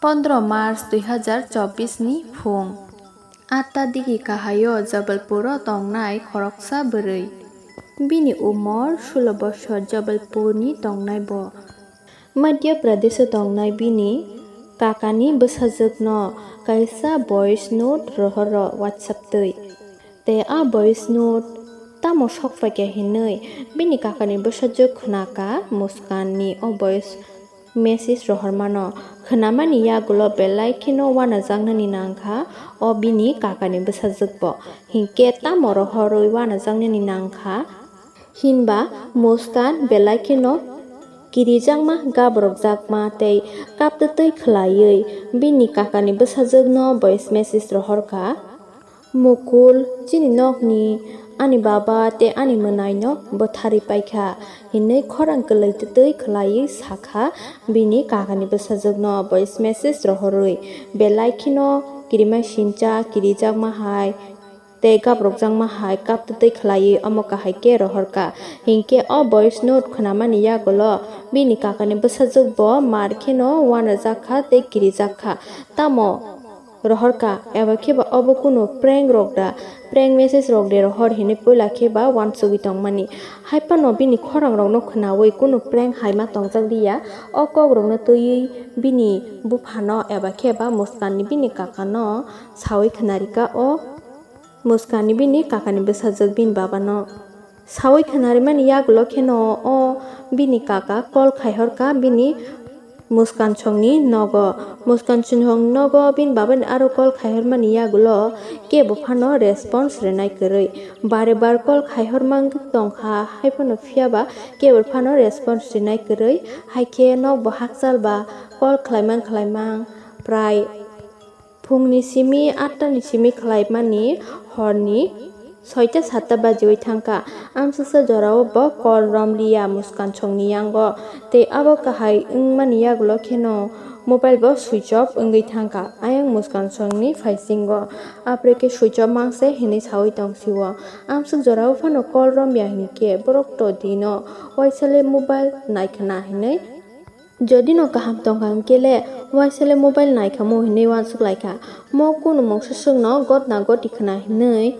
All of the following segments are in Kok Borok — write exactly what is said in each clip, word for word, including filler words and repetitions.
Pondro March dui hazar chobbish ni phung. Atta digi kahaio Jabalpuro tongnai khoroksa bwrwi. Bini umor sulo bosor Jabalpurni tongnai bo. Madhya Pradesho tongnai bini kakani bwsajwkno kaisa voice note rohoro WhatsApp twi. Tei a voice note tamo sokphaikha hinwi bini kakani bwsajwk khnakha Muskanni o voice message rohormano. Khnamani yagulo belai kheno uanajaknani nangkha o bini kakani bwsajwkbo. Hinkhe tamo rohorwi uanajaknani nangkha hinba Muskan belai kheno kirijakma, gabrokjakma tei kaptwtwi khwlaiwi bini kakani bwsajwkno voice message rohorkha. Mukul, chini nokni ani baba tei ani mwnaino bwtharwi paikha, hinwi khorang kwlwi twtwi khwlaiwi sakha bini kakani bwsajwkno voice message rohorwi. Belai kheno kirima sincha, kirijakma hai tei gabrokjakma hai kaptwtwi khwlaiwi omo kahai khe rohorkha. Hinkhe o voice note khnamani yagulo bini kakani bwsajwkbo mar kheno uanajakha tei kirijakha. Tamo rohorkha, eba khe ba obo kunu prank rok da, prank message rok de rohor hinwi puila khe ba uansugwi tongmani. Hai phano bini khorang rokno khwnawi kunu prank hai ma tongjak liya. O kok rokno twiwi bini buphano eba khe ba Muskanni bini kakano sawi khwnarikha o Muskanni bini kakani bwsajwk bini babano. Sawi khwnarimani yagulo kheno o bini kaka call khaihorkha bini Muskan songni nogo. Muskan songni nogo bini babani aro call khaihormani yagulo kebo phano response rwnai kwrwi. Bare bar call khaihormang tongkha, hai phano phiyaba kebo phano response rwnai kwrwi. Hai khe nokbo hakchal ba call khlaimang khlaimang prai phungni simi atta ni simi khlaimani horni soita satta bajiwi thangkha. Amsuksa jorao bo call romliya Muskan songni yango, tei abo kahai wngmani yagulo kheno mobile bo switch off wngwi thangkha ayang Muskan songni phaisingo. Aphuru khe switch off mangse hinwi sawi tongsio. Amsuk jorao phano call romya hinkhe borok to dino uaisale mobile naikhwna hinwi. Jodi no kaham tongkha hwnkhe le, uaisale mobile naikhamu hinwi uansuk laikha. Mo kunu mungsa swkno gotna goti khwna hinwi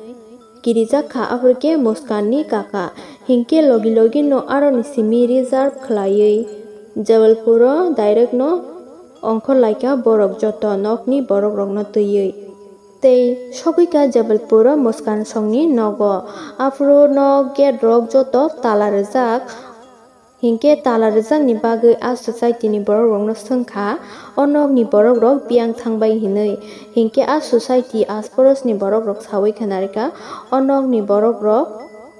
kirijak kha, aphuru khe Muskanni kaka. Hinkhe logi logi no aroni simi reserve khwlaiwi Jabalpuro direct no ongkhor laikha borok joto nokni borok rokno twiwi. Tei sogwi kha Jabalpuro Muskan songni nogo. Aphuru nok gate rok joto tala rijak. Hinkhe tala rwjakni bagwi a society ni borok rokno swngkha, o nokni borok rok biyang thangbai hinwi. Hinkhe a society asporosni borok rok sawi khwnarikha, o nokni borok rok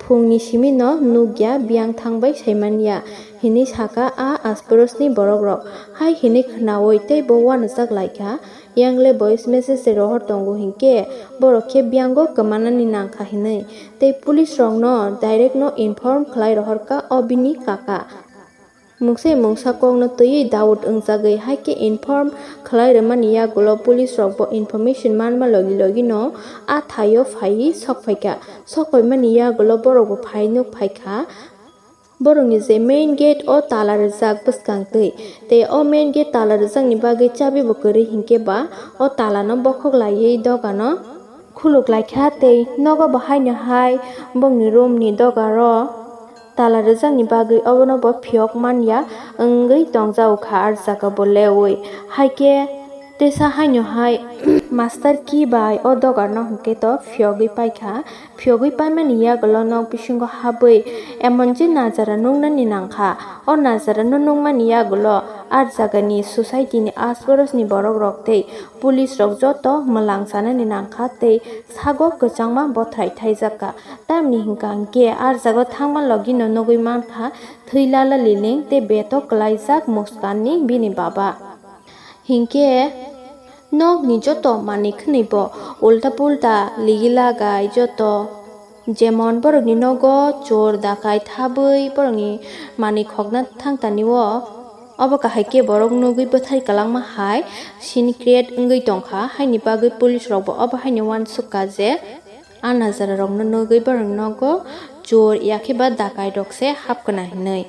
phungni simino nukya biyang thangbai saimanya hinwi sakha a asporosni borok rok. Hai hinwi khwnawi tei bo uanajak laikha. Yang le voice message se rohor tongo hinkhe borok khe biyango kwmanani nangkha hinwi tei police rokno direct no inform khlai rohorkha o bini kaka. Mungsa mungsa kokno twiwi doubt wngjagwi hai khe inform khlai rwmani yagulo police rokbo information manma logi logi no a thaio phaiwi sokphaikha. Sokphaimani yagulo borokbo phai nuk phaikha. Borokni je main gate o tala rijak bwskang twi, tei o main gate tala rijakni bagwi chabi bo kwrwi hinkhe ba o tala no bokhok laiwi doga no khuluk laikha tei nogo bo haino hai bongni room ni doga ro tala rijakni bagwi obono bo phiyok manya wngwi tongjago kha ar jaga bo lewi. Hai khe tesa haino hai master key bai o doga no hinkhe to phiyogwi paikha. Phiyogwi paimani yagulo nok bisingo habwi emon je najara nuknani nangkha. O najara no nukmani yagulo ar jagani society ni asporosni borok rok tei police rok joto mwlang chanani nangkha tei sago kwchangma bothrai thaijakha. Tamni hwnkha hinkhe ar jaga thangma logi no nugwi mankha thwi lala liling tei betok kwlaijak Muskanni bini baba. Hinkhe nokni joto manwi khwnwi bo ulta pulta ligi lagai joto, jemon borokni nogo chor dakai thabwi borokni manwi khokna thangtani o. Obo kahai khe borok nugwi bwthai kwlangma hai sini create wngwi tongkha, haini bagwi police rokbo obo haino uansukha je a najara rokno nugwi borokni nogo chor yakhe ba dakai rok se hapkna hinwi.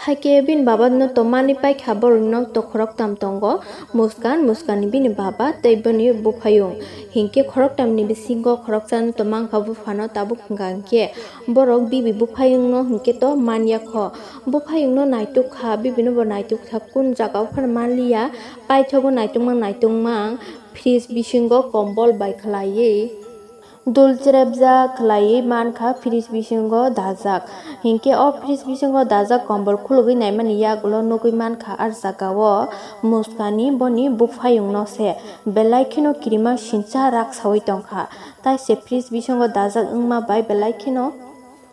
Haikhe bini baba no to manwi paikha, borok no to khoroktam tongo, Muskan, Muskan ni bini baba tei bini buphayung. Hinkhe khoroktam ni bisingo khoroksa no to mankha, buphano tabuk hwnkha hinkhe borok bibi buphayung no hinkhe to manya kho. Buphayung no naituk kha, bibi no bo naituk kha, kun jaga o phano manliya, paithago naitungma naitungma fridge bisingo kombol bai khwlaiwi. Dul cherepjak khwlaiwi mankha fridge bisingo dajak. Hinkhe o fridge bisingo dajak kombol khulugwi naimani yagulo nugwi mankha ah jagao Muskani boni buphayungno se belai kheno kirima sincha rak sawi tongkha. Taise fridge bisingo dajak wngma bai belai kheno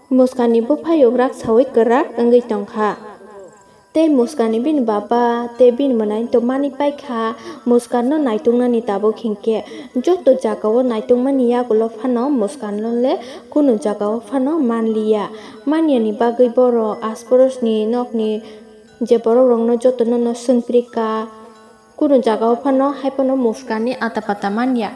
Muskani buphayung rak sawi kwrak wngwi tongkha. Tei Muskani bini baba tei bini mwnai to manwi paikha, Muskanno naituknani tabuk hinkhe joto jagao naitungmani yagulo phano Muskanno le kunu jagao phano manliya. Manyani bagwi borok asporosni nokni je borokrokno jotono no swngprika. Kunu jagao phano hai phano Muskanni ata pata manya.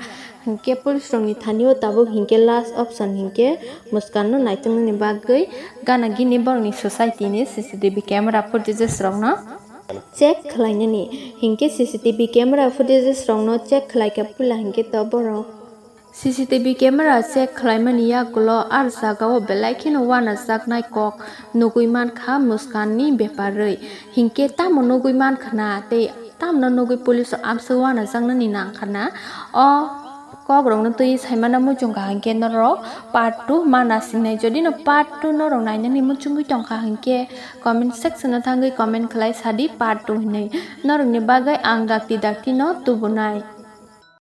Hinkhe police rokni thani o tabuk hinkhe last option hinkhe Muskanno naituknani bagwi gana gini borokni society ni C C T V camera footages rokno check khwlainani. Hinkhe C C T V camera footages rokno check khwlaikha puila hinkhe to borok C C T V camera check khwlaimani yagulo ah jagao belai kheno uanajaknai kok nugwi mankha Muskanni beparwi. Hinkhe tamo nugwi mankha na tei tamno nugwi police rok amswk uanajaknani nangkha na. O kokrokno twi saimano muchungkha hinkhe norok part two ma nasingnai. Jodi no part two norok nainani muchungwi tongkha hinkhe comment section o thangwi comment khwlai sadi part two hinwi. Norokni bagwi ang dakti dakti no tubunai.